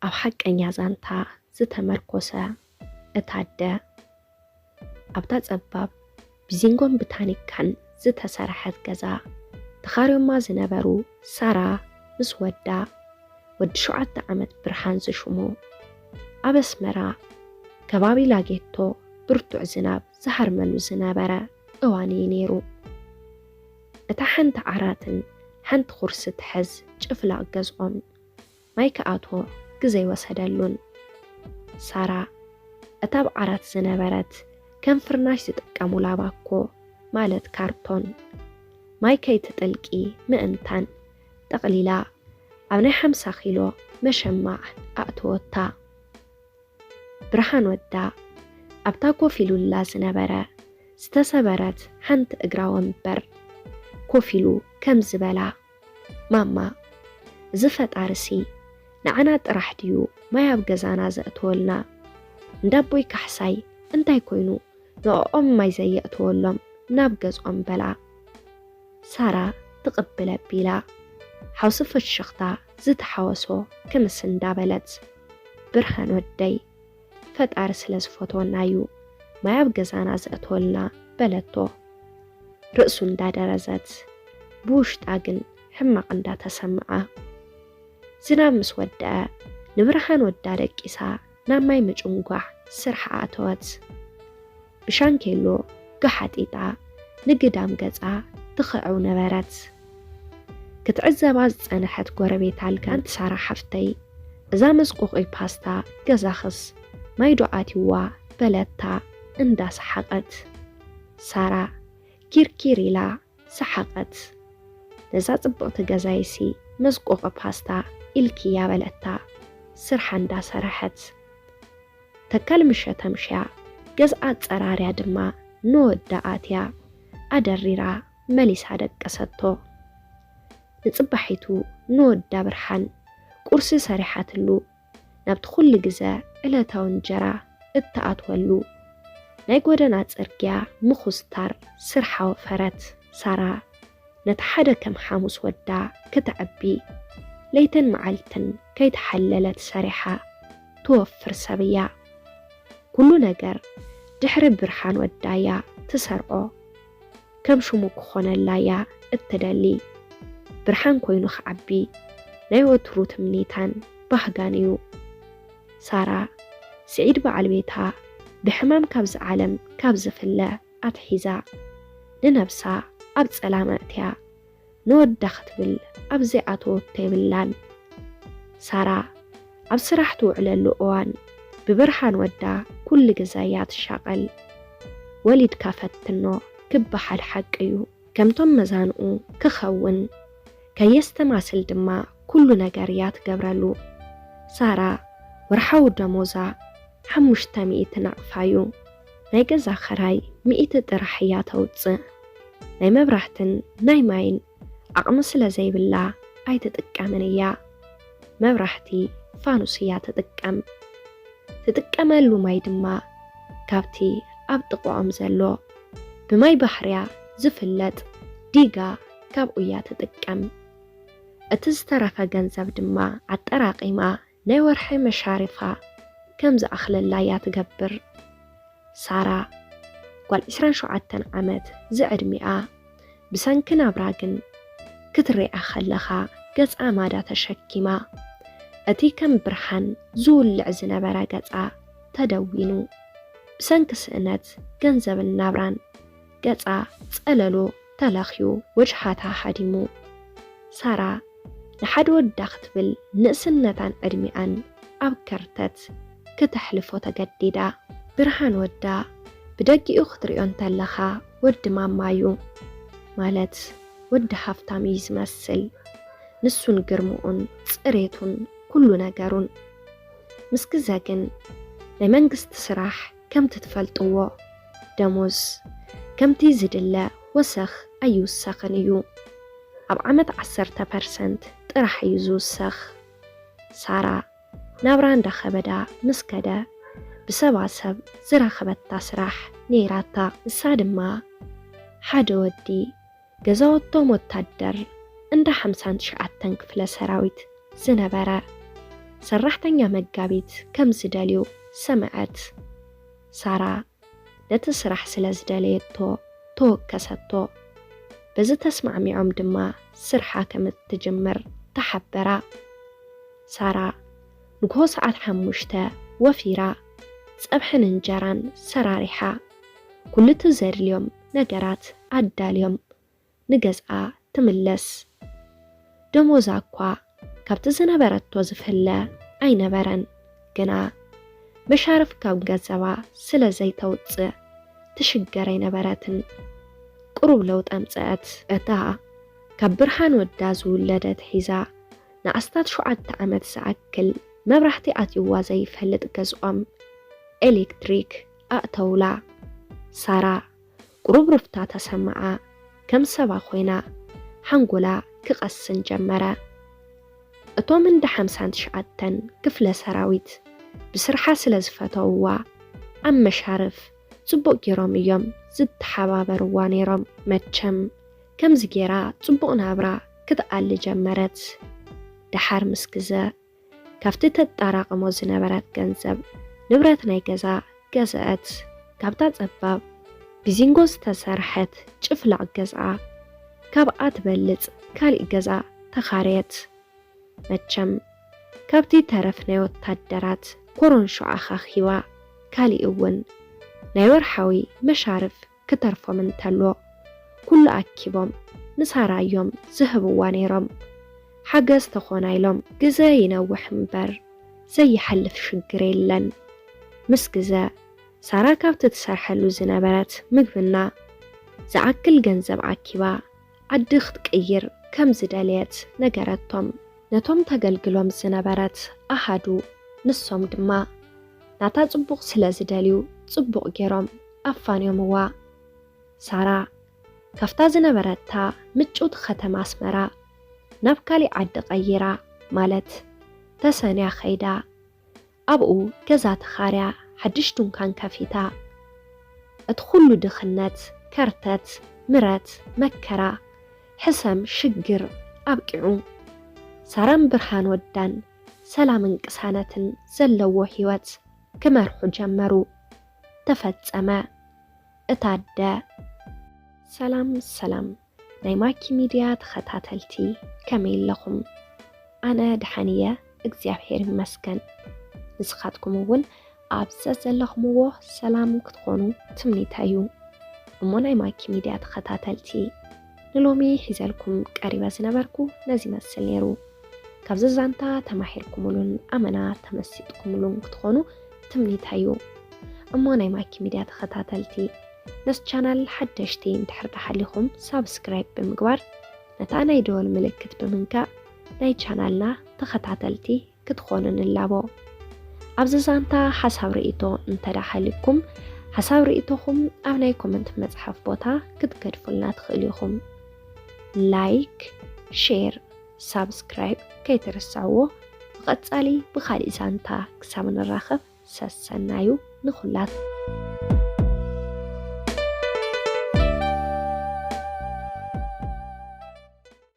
ኣብ ሓቀኛ ዛንታ ዝተመርኮሰ። እታ ኣደ ኣብታ ጸባብ ብዚንጎን ብታኒካን ዝተሰርሐት ገዛ ተኻርዮማ ዝነበሩ ሳራ ምስ ወዳ፣ ወዲ ሸውዓተ ዓመት ብርሃን ዝሽሙ፣ ኣብ ኣስመራ ከባቢ ላጌቶ ብርቱዕ ዝናብ ዝሃርመሉ ዝነበረ እዋን እዩ ነይሩ። እታ ሓንቲ ዓራትን ሓንቲ ኩርሲ ትሕዝ ጭፍላቕ ገዝኦም ማይ ክኣትዎ ግዜ ኣይወሰደሉን። ሳራ እታ ኣብ ዓራት ዝነበረት ከም ፍርናሽ ዝጥቀሙላ ባኮ፣ ማለት ካርቶን፣ ማይ ከይትጥልቂ ምእንታን ጠቕሊላ ኣብ ናይ ሓምሳ ኪሎ መሸማዕ ኣእተወታ። ብርሃን ወዳ ኣብታ ኮፍ ኢሉላ ዝነበረ ዝተሰበረት ሓንቲ እግራ ወንበር ኮፍ ኢሉ ከምዚ በላ፣ ማማ፣ እዚ ፈጣሪሲ ንዓና ጥራሕ ድዩ ማይ ኣብ ገዛና ዘእትወልና? እንዳ ኣቦይ ካሕሳይ እንታይ ኮይኑ ንዕኦም ማይ ዘየእትወሎም ናብ ገዝኦም? በላ። ሳራ ትቕብል ኣቢላ፣ ሓውሲ ፍሽኽታ ዝተሓወሶ ክምስ እንዳበለት፣ ብርሃን ወደይ፣ ፈጣሪ ስለ ዝፈትወና እዩ ማይ ኣብ ገዛና ዘእትወልና፣ በለቶ ርእሱ እንዳደረዘት፣ ብውሽጣ ግን ሕማቕ እንዳተሰምዓ። ዝናብ ምስ ወደአ፣ ንብርሃን ወዳ ደቂሳ ናብ ማይ ምጭንጓሕ ስርሓ ኣተወት። ብሻንኬሎ ጋሓጢጣ ንግዳም ገጻ ትኽዕው ነበረት። ክትዕዘባ ዝጸንሐት ጎረቤት ኣልጋ፣ "ኣንቲ ሳራ ሓፍተይ፣ እዛ መስቆቒ ፓስታ ገዛኽስ ማይ ዶ ኣትይዋ?" በለታ እንዳሰሓቐት። ሳራ ኪርኪር ኢላ ሰሓቐት። "ነዛ ጽብቕቲ ገዛይሲ መስቆቒ ፓስታ ኢልክያ?" በለታ ስርሓ እንዳሰርሐት። ተካል ምሸት ኣምሽያ ገዝኣ ኣጸራርያ ድማ ንወዳ ኣትያ ኣደሪራ መሊሳ ደቀሰቶ። ንጽባሒቱ ንወዳ ብርሃን ቁርሲ ሰሪሓትሉ ናብቲ ኩሉ ግዘ ዕለታዊ እንጀራ እትኣትወሉ ናይ ጎደና ጽርግያ ምኹስታር ስርሓ ወፈረት። ሳራ ነቲ ሓደ ከም ሓሙስ ወዳ ከተዕቢ ለይትን መዓልትን ከይተሓለለት ሰሪሓ ትወፍር ሰብ እያ። ኩሉ ነገር ድሕሪ ብርሃን ወዳ እያ ትሰርዖ። ከም ሽሙ ክኾነላ እያ እትደሊ። ብርሃን ኮይኑ ክዓቢ ናይ ወትሩ ትምኒታን ባህጋን እዩ። ሳራ፣ ስዒድ በዓል ቤታ ብሕማም ካብዚ ዓለም ካብ ዝፍለ ኣትሒዛ፣ ንነብሳ ኣብ ጸላም ኣእትያ፣ ንወዳ ክትብል ኣብ ዘይኣተወቶ የብላን። ሳራ ኣብ ስራሕ ትውዕለሉ እዋን፣ ብብርሃን ወዳ ኩሉ ግዘ እያ ትሻቐል። "ወሊድካ ፈትኖ" ክበሃል ሓቂ እዩ። ከምቶም መዛንኡ ክኸውን ከየስተማስል ድማ ኩሉ ነገር እያ ትገብረሉ። ሳራ ወርሓዊ ደሞዛ ሓሙሽተ ሚእቲ ናቕፋ እዩ። ናይ ገዛ ኸራይ ሚእቲ ጥራሕ እያ ተውጽእ። ናይ መብራህትን ናይ ማይን ዓቕሚ ስለ ዘይብላ ኣይትጥቀምን እያ። መብራህቲ ፋኑስ እያ ትጥቀም። ትጥቀመሉ ማይ ድማ ካብቲ ኣብ ጥቕኦም ዘሎ ብማይ ባሕርያ ዝፍለጥ ዲጋ፣ ካብኡ እያ ትጥቀም። እቲ ዝተረፈ ገንዘብ ድማ ኣጠራቒማ ናይ ወርሒ መሻርፋ ከም ዝኣኽለላ እያ ትገብር። ሳራ ጓል ዕስራን ሸውዓተን ዓመት ዝዕድሚኣ፣ ብሰንኪ ናብራ ግን ክትሪኣ ከለኻ ገጻ ማዳ ተሸኪማ፣ እቲ ከም ብርሃን ዝውልዕ ዝነበረ ገጻ ተደዊኑ። ብሰንኪ ስእነት ገንዘብን ናብራን ገጻ ጸለሎ ተለኽዩ፣ ወጅሃታ ሃዲሙ። ሳራ ንሓደ ወዳ ክትብል ንእስነታን ዕድሚኣን ኣብ ከርተት ክተሕልፎ ተገዲዳ። ብርሃን ወዳ ብደጊኡ ክትሪኦ እንተለኻ ወዲ ማማ እዩ። ማለት ወዲ ሃፍታም እዩ ዝመስል። ንሱን ግርምኡን ጽሬቱን ኩሉ ነገሩን። ምስ ግዘ ግን ናይ መንግስቲ ስራሕ ከምቲ ትፈልጥዎ ደሞዝ ከምቲ ዝድለ ወሰኽ ኣይውሰኽን እዩ። ኣብ ዓመት ዓሰርተ ፐርሰንት ጥራሕ እዩ ዝውሰኽ። ሳራ ናብራ እንዳኸበዳ ምስ ከደ ብሰባሰብ ዝረኸበታ ስራሕ ነይራታ። ንሳ ድማ ሓደ ወዲ ገዛውቶም ወታደር እንዳ ሓምሳን ትሽዓተን ክፍለ ሰራዊት ዝነበረ ሰራሕተኛ መጋቢት ከም ዝደልዩ ሰምዐት። ሳራ ነቲ ስራሕ ስለ ዝደለየቶ ተወከሰቶ። በዚ ተስማዕሚዖም ድማ ስርሓ ከም እትጅምር ተሓበራ። ሳራ ንግሆ ሰዓት ሓሙሽተ ወፊራ ጸብሕን እንጀራን ሰራሪሓ፣ ኩሉ እቲ ዘድልዮም ነገራት ኣዳልዮም ንገዝኣ ትምለስ። ደሞዛ እኳ ካብቲ ዝነበረቶ ዝፍለ ኣይነበረን፣ ግና መሻርፍ ካብ ገንዘባ ስለ ዘይተውጽእ ትሽገር ኣይነበረትን። ቁሩብ ለውጢ ኣምጸአት። እታ ካብ ብርሃን ወዳ ዝውለደት ሒዛ ንኣስታት ሸውዓተ ዓመት ዝኣክል መብራህቲ ኣትይዋ ዘይፈልጥ ገዝኦም ኤሌክትሪክ ኣእተውላ። ሳራ ቁሩብ ሩፍታ ተሰምዓ፣ ከም ሰባ ኮይና ሓንጎላ ክቐስን ጀመረ። እቶም እንዳ ሓምሳን ትሽዓተን ክፍለ ሰራዊት ብስርሓ ስለ ዝፈተውዋ፣ ኣብ መሻርፍ ጽቡቕ ጌሮም እዮም ዝተሓባበርዋ ነይሮም። መቸም ከምዚ ጌራ ጽቡቕ ናብራ ክትኣሊ ጀመረት። ደሓር ምስ ግዘ ካብቲ ተጣራቕሞ ዝነበረት ገንዘብ ንብረት ናይ ገዛ ገዝአት። ካብታ ጸባብ ብዚንጎ ዝተሰርሐት ጭፍላቕ ገዝኣ ካብኣ ትበልጽ ካሊእ ገዛ ተኻረየት። መቸም ካብቲ ተረፍ ናይ ወታደራት ኮሮንሾ ኣኻኺባ፣ ካሊእ እውን ናይ ወርሓዊ መሻርፍ ክተርፎም እንተሎ፣ ኩሉ ኣኪቦም ንሳራ እዮም ዝህብዋ ነይሮም። ሓገዝ ተኾና ኢሎም። ግዘ ይነውሕ እምበር ዘይሓልፍ ሽግር የለን። ምስ ግዘ ሳራ ካብቲ ትሰርሐሉ ዝነበረት ምግብና ዝኣክል ገንዘብ ኣኪባ ዓዲ ክትቅይር ከም ዝደለየት ነገረቶም። ነቶም ተገልግሎም ዝነበረት ኣሃዱ ንሶም ድማ ናታ ጽቡቕ ስለ ዝደልዩ ጽቡቕ ጌሮም ኣፋንዮምዋ። ሳራ ካብታ ዝነበረታ ምጭውቲ ከተማ ኣስመራ ናብ ካሊእ ዓዲ ቀይራ፣ ማለት ተሰንያ ከይዳ። ኣብኡ ገዛ ተኻርያ፣ ሓድሽ ድንኳን ከፊታ። እቲ ኩሉ ድኽነት፣ ከርተት፣ ምረት፣ መከራ፣ ሕሰም፣ ሽግር ኣብቂዑ። ሳራን ብርሃን ወዳን ሰላምን ቅሳነትን ዘለዎ ህይወት ክመርሑ ጀመሩ። ተፈጸመ። እታ ኣደ። ሰላም ሰላም ናይ ማኪ ሚድያ ተኸታተልቲ፣ ከመይ ኣለኹም? ኣነ ደሓን እየ፣ እግዚኣብሔር ይመስገን። ንስኻትኩም እውን ኣብ ዘዘለኹምዎ ሰላም ክትኾኑ ትምኒተይ እዩ። እሞ ናይ ማኪ ሚድያ ተኸታተልቲ፣ ንሎሚ ሒዘልኩም ቀሪበ ዝነበርኩ ነዚ ይመስል ነይሩ። ካብዚ ዛንታ ተማሂርኩምሉን ኣመና ተመሲጥኩምሉን ክትኾኑ ትምኒተይ እዩ። እሞ ናይ ማኪ ሚድያ ተኸታተልቲ፣ ነዚ ቻናል ሓደሽቲ እንድሕር ደሓሊኹም ሳብስክራይብ ብምግባር ነታ ናይ ደወል ምልክት ብምንካእ ናይ ቻናልና ተኸታተልቲ ክትኾኑ ንላቦ። ኣብዚ ዛንታ ሓሳብ ርእይቶ እንተደሓሊኩም፣ ሓሳብ ርእይቶኹም ኣብ ናይ ኮመንት መጽሓፍ ቦታ ክትገድፉልና ትኽእሉ ኢኹም። ላይክ፣ ሼር፣ ሳብስክራይብ ከይትርስዕዎ። ብቐጻሊ ብኻሊእ ዛንታ ክሳብ ንራኸብ ሰሰናዩ ንኹላት።